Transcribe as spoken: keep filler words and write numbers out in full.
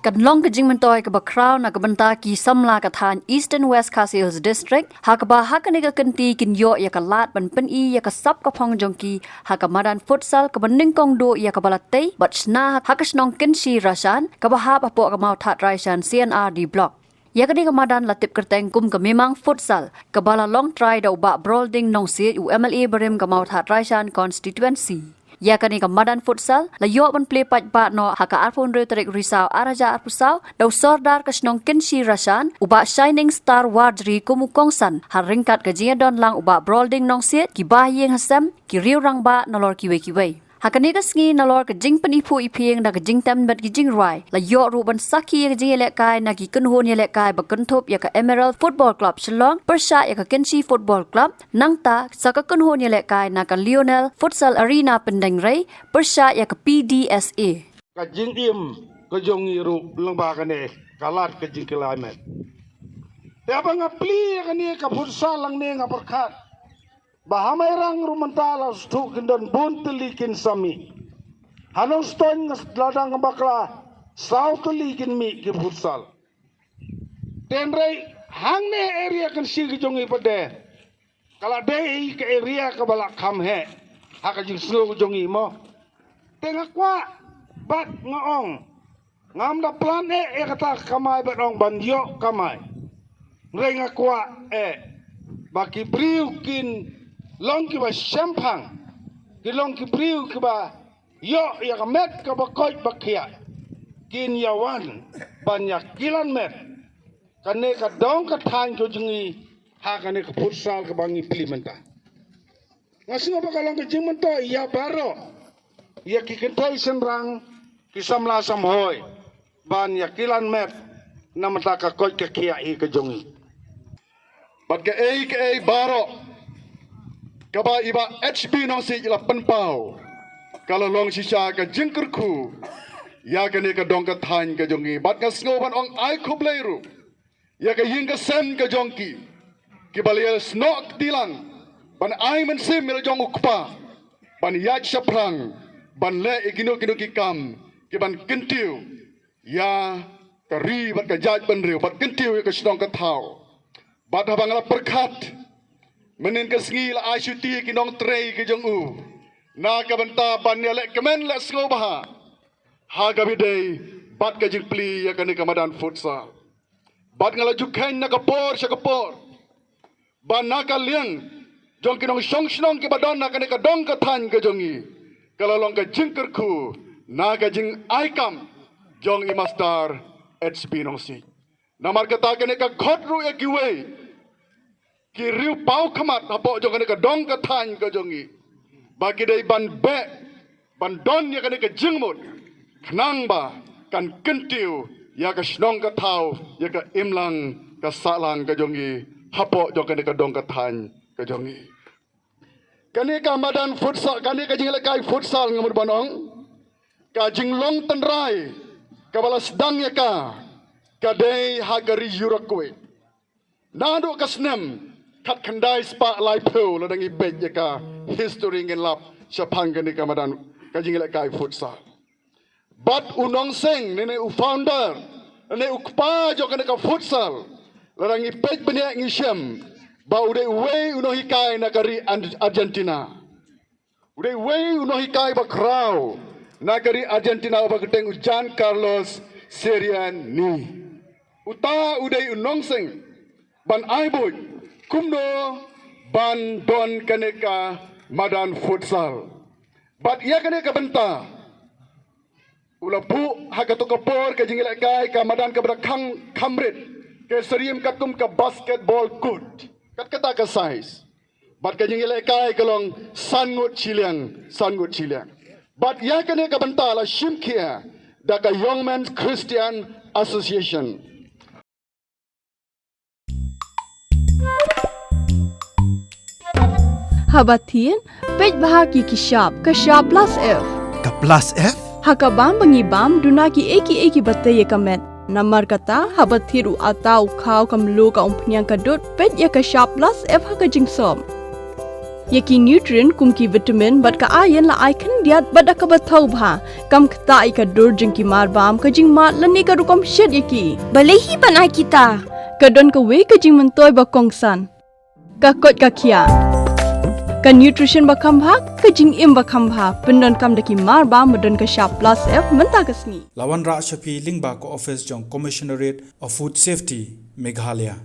Kan long ka jingmyntoi kaba khraw na ka bynta ki samla ka thaiñ Eastern West Khasi Hills District, ha kaba ha kane ka kynti kin ïoh ïa ka lad ban pyni ïa ka sap ka phong jong ki ha ka madan futsal kaba nyngkong duh ïa kaba la tei bad shna ha ka shnong Kynshi Rashan kaba hap hapoh ka Mawthadraishan C&RD Block. Ïa kane ka madan la tip kyrteng kum ka Mimang Futsal, kaba la long trai da u Bah Brolding Nongsiej, u MLA barim ka Mawthadraishan Constituency. Ïa kane ka madan futsal la ïoh ban plie paidbah noh ha ka arphew hynriew tarik Risaw ar hajar arphew saw da u Sordar ka shnong Kynshi Rashan, u Bah Shining Star Warjri kum u kongsan, ha ryngkat ka jingïadon lang u Bah Brolding Nongsiej, ki bahaïing hasem, ki riew rangbah nalor kiwei kiwei. Ha kane ka sngi nalor ka jingpyniphuh iphieng da ka jingtem bad ki jingrwai, la ïoh ruh ban sakhi ïa ka jingïalehkai na ki kynhun ïalehkai ba kynthup ïa ka Emerald Football Club Shillong pyrshah ïa ka Kynshi Football Club, nangta sa ka kynhun ïalehkai na ka Lionel Futsal Arena Pyndengrei pyrshah ïa ka PDSA. Ka jingim ka jong ngi ruh lyngba kane ka lad ka jingkylli met. Te haba nga plie ïa kane ka futsal hangne nga pyrkhat ba ha Mairang ruh mynta la sdang kin don bun tylli kin sa mih. Ha Nongstoiñ nga la dang bakla saw tylli kin mih ki futsal. Hynrei hangne area Kynshi ka jong ngi pat de ka la dei ka area kaba la kham heh ha ka jingsngew ka jong ngi mo. Te nga kwah bad nga ong, ngam da plan eh ïa kata ka kamai bad ong ban ïoh kamai. Hynrei nga kwah eh ba ki briew kin long kiba shemphang, ki long ki briew kiba ïoh ïa ka met kaba koit ba khiah, kin ïa wan ban ïa kilan met kane ka dong ka thaiñ ka jong ngi ha kane ka futsal kaba ngi plie mynta. Nga sngew ba ka long ka jingmyntoi ïa baroh, ïa ki kynthei shynrang, ki samla samhoi, ban ïa kilan met na ka bynta ka koit ka khiah hi ka jong ngi. Bad kaei kaei baroh kaba i Bah H B Nongsiej i la pynpaw, ka la long shisha ka jingkyrkhu ïa kane ka dong ka thaiñ ka jong ngi. Bad nga sngew ban ong ai khublei ruh ïa ka ïing ka sem ka jong ki, kiba la ïasnoh kti lang ban ai mynsiem ïa la jong u kpa ban ïaid shaphrang ban leh ïa kino kino ki kam kiban kyntiew ïa ka ri bad ka jaitbynriew bad kyntiew ïa ka shnong ka thaw. Bad haba nga la pyrkhat, mynhynnin ka sngi la ai shuti ïa ki nongtrei ka jong u na ka bynta ban ïaleh kmen leh sngewbha ha kaba ïadei bad ka jingplie ïa kane ka madan futsal. Bad nga la ju kheiñ na ka por sha ka por ba na ka liang jong ki nongshong shnong kiba don ha kane ka dong ka thaiñ ka jong ngi, ka la long ka jingkyrkhu na ka jingai kam jong i Master H B Nongsiej. Namar kata kane ka khot ruh ïa kiwei ki riew paw khmat hapoh jong kane ka dong ka thaiñ ka jong ngi ba ki dei ban beh ban don ïa kane ka jingmut khnang ba kan kyntiew ïa ka shnong ka thaw, ïa ka imlang ka sahlang ka jong ngi hapoh jong kane ka dong ka thaiñ ka jong ngi. Kane ka madan futsal, kane ka jinglehkai futsal nga mut ban ong, ka jinglong tynrai kaba la sdang ïa ka, ka dei ha ka ri Uruguay. Naduh ka snem khatkhyndai spah laiphew lada ngi peit ïa ka history ngin lap shaphang kane ka madan ka jinglehkai futsal. Bad u nongseng ne, ne u founder ne u kpa jong kane ka futsal, lada ngi peit bniah ngi shem ba u dei uwei u nonghikai na ka ri Ar-, Argentina. U dei uwei u nonghikai ba khraw na ka ri Argentina uba kyrteng u Juan Carlos Sirianni. Uta u dei u nongseng ban ai buit kumno ban don kane ka madan futsal. Bad ïa kane ka bynta u la buh ha kato ka por ka jinglehkai ka madan kaba da khang kham rit, ka syriem katkum ka basketball court, kat kata ka size. Bad ka jinglehkai ka long san ngut shiliang, san ngut shiliang. Bad ïa kane ka bynta la shim khia da ka Young Men's Christian Association. Haba thied, peit bha ki ki shap, ka shap plus F. Ka plus F? Ha ka bam ba ngi bam, duna kiei kiei kiba tei ïa ka met. Namar kata, haba thied u atta, u khaw, ka mluh, ka umphniang, ka dud, peit ïa ka shap plus F ha ka jingsop. Ïa ki nutrient kum ki vitamin bad ka iron la ai khyndiat bad da kaba thaw bha. Kam ktah ïa ka dur jong ki marbam, ka jingmad lane ka rukom shet ïa ki. Balei hi ban ai kita? Ka don kawei ka jingmyntoi ba kongsan. Ka koit ka khiah. Ka nutrition ba kham bha, ka jingim ba kham bha. Pyndonkam da ki marbam ba don ka shap plus F mynta ka sngi. La wanrah sha phi lyngba ka office jong Commissionerate of Food Safety, Meghalaya.